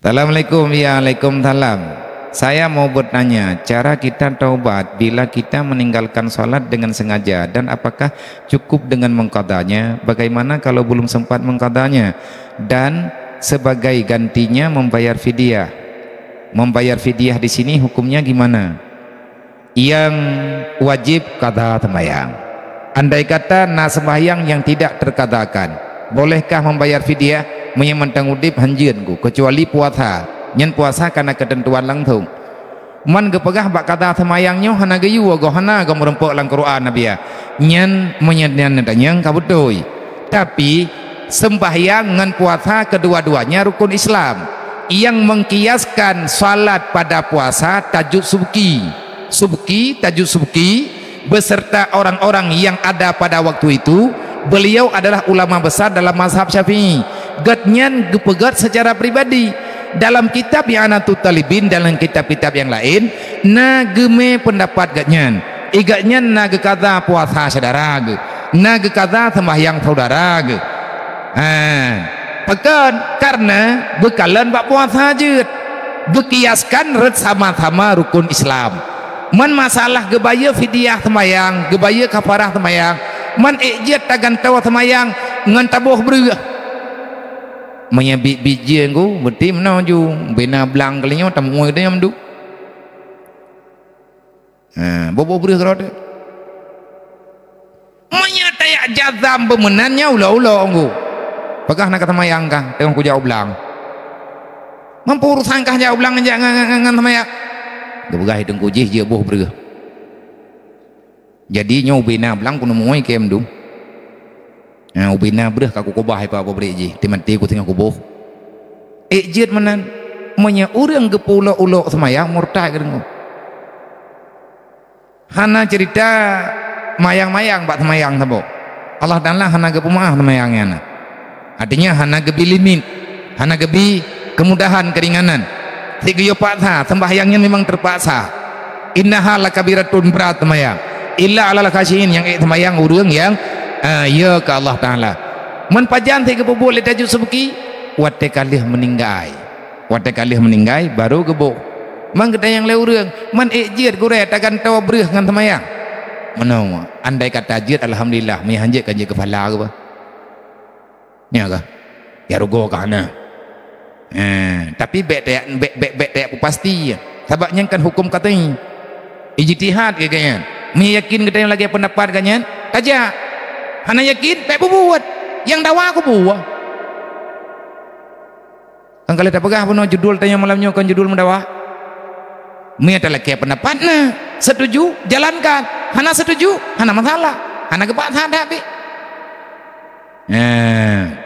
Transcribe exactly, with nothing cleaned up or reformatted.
Assalamualaikum. Ya, waalaikumsalam. Saya mau bertanya, cara kita taubat bila kita meninggalkan salat dengan sengaja dan apakah cukup dengan mengqadanya? Bagaimana kalau belum sempat mengqadanya dan sebagai gantinya membayar fidyah? Membayar fidyah di sini hukumnya gimana? Nyang wajéb qadha seumayang. Andai kata na seumayang nyang tidak terqadhakan, bolehkah membayar fidyah? Meunyoe mantong udép hanjeuet geuh, keucuali puasa. Nyan puasa ka na keuteuntuan langsong. Man geupeugah bak qadha seumayang nyoe hana geuyue goe, hana goe meurumpok lam Quran, Nabi, ya. Nyan meunyoe nyan tanyong ka beutôi. Tapi, sembahyang ngon puasa kedua-duanya rukun Islam. Yang mengkiaskan salat pada puasa Tajud Subki. Subki, Tajud Subki, beserta orang-orang yang ada pada waktu itu, beliau adalah ulama besar dalam mazhab Syafi'i. Gobnyan geupeugét secara pribadi. Dalam kitab I'anatut Thalibin dan dalam kitab-kitab yang lain, na geumé pendapat gobnyan. Gobnyan na geukaza puasa syedara geuh, na geukaza sembahyang syedara geuh. Ha, pakon? Karena beukalon bak puasa jeuet. Beukiaskan rot sama-sama rukun Islam. Man masalah geubayeue fidyah seumayang, geubayeue kafarah seumayang, man ék jeuet tagantoe seumayang ngon taboh breueh. Meunyoe biet-biet jeuet geuh, beuti meunoe ju, bina blang keulinyoe tamuôi deh nyang meuduek. Ha, boh-boh breueh keudroe teuh. Meunyoe tajak jazam beumeunan nyan ulok-ulok geuh. Peugah na ka seumayang kah, teungoh kujak u blang. Mampu urusan kah jak u blang jak ngon, ngon, ngon, ngon seumayang. Geupeugah i teungku jih jeuet boh breueh. Jadi nyoe ubena blang keuneuk muôi kém dum. Ha, ubena breueh ka kukubah ipa pabrik jih, ti maté kuteungoh kuboh. Ék jeuet meunan, meunyoe ureuëng geupeu ulok-ulok seumayang murtad keu deungoe. Hana cerita mayang-mayang bak seumayang saboh. Allah Taala hana geupeumaáh seumayang nyan. Artinya hana geubi limit, hana geubi kemudahan, keringanan. Sigeuyue paksa, sembahyang nyan memang terpaksa. Innaha lakabiratun, brat seumayang. Illa alal khasyiin, nyang ék seumayang ureuëng nyang, ah, ya keu Allah Taala. Man pajan sigeupeubuet lé Tajud Subki, watée ka lheueh meuninggai. Watée ka lheueh meuninggai, baru geuboh. Man geutanyong lé ureuëng, man ék jeuet gurée tagantoe breueh ngon seumayang? Meunoe, andai kata jeuet, alhamdulillah, meunyoe han jeuet kan jeuet keu phala geuh bah. Nyan kah? Ya rugoe ka hana. Eh, tapi bék tajak, bék, bék, bék tajak peupasti. Sabab nyan kan huköm qat'i. Ijtihad keu gobnyan. Meunyoe yakin geutanyoe lagée peundapat gobnyan, tajak. Hana yakin, bék peubuet. Nyang dawa kubu. Kan ka lheueh tapeugah bunoe judul tanyoe malam nyoe kon judul meudawa. Meunyoe talakée peundapat na, setuju, jalankan. Hana setuju, hana masalah. Hana geupaksa that pih. Nah,